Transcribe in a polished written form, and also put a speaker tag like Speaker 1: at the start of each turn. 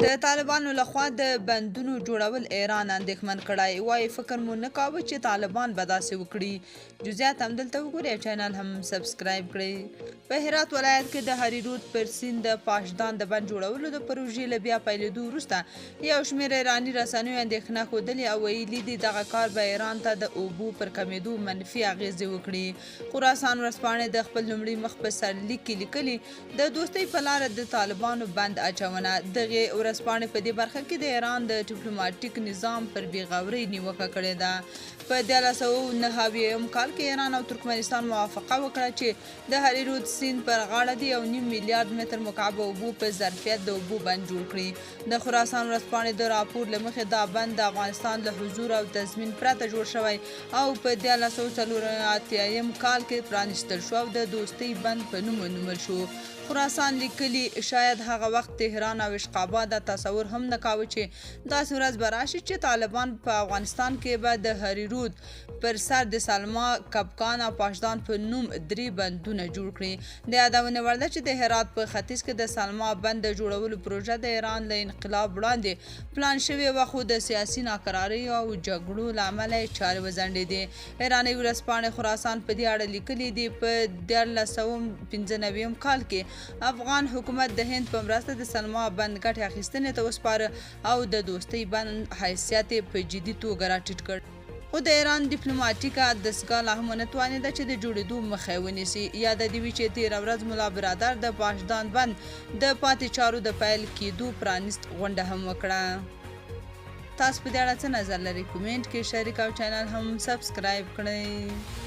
Speaker 1: د طالبانو لخوا د بندونو جوړول ایران اندېښمن کړی، وایي فکر مو نه کاوه چې طالبان به داسې وکړي. جزئیات هم دلته وګورئ او چینل هم سبسکرایب کړئ. په هرات ولایت کې د هریرود پر سیند د پاشدان د بند جوړولو د پروژې له بیا پیلېدو وروسته یو شمېر ایراني رسنیو اندېښنه ښودلې او ویلي دي دغه کار به ایران ته د اوبو پر کمېدو منفي اغېزې وکړي. خراسان ورځپاڼې د خپل لومړي مخ په سرلیک کې لیکلي، د دوستۍ په لاره د طالبانو بند اچونه. دغې ورځپاڼې په دې برخه کې د ایران د ډیپلوماټیک نظام پر بېغورۍ نیوکه کړې ده. په 1379 کال کې ایران او ترکمنستان موافقه وکړه چې د هریرود سیند پر غاړه د 1.5 میلیارد متر مکعب اوبو په ظرفیت د اوبو بند جوړ کړي. د خراسان ورځپاڼې د راپور له مخې دا بند د افغانستان له حضور او تضمین پرته جوړ شوی او په 1384 کال کې پرانیستل شو او د دوستۍ بند په نوم ونومول شو. خراسان لیکلي، شاید هغه وخت تهران او عشق آباد دا تصور هم نه کاوه چې داسې ورځ به راشي چې طالبان په افغانستان کې به د هریرود پر سر د سلما، کبکان او پاشدان په نوم 3 بندونه جوړ کړي. د یادونې وړ ده چې د هرات په ختیځ کې د سلما بند د جوړولو پروژه د ایران له انقلاب وړاندې پلان شوې وه، خو د سیاسي ناکراریو او جګړو له امله یې چارې وځنډېدې. ایرانۍ ورځپاڼې خراسان په دې اړه لیکلي دي، په 1395 کال کې افغان حکومت د هند په مرسته د سلما بند ګټې اخیستنې ته وسپاره او د دوستۍ بند حیثیت یې په جدي توګه راټیټ کړ. خو د ایران ډیپلوماټیکه دستګاه لا هم ونه توانېده چې د جوړېدو مخه یې ونیسي. یاده دې وي چې تېره ورځ ملا برادر د پاشدان بند د پاتې چارو د پیل کېدو پرانیست غونډه هم وکړه. تاسو په دې اړه څه نظر لرئ؟ کومنټ کې شریک او چینل هم سبسکرایب کړئ.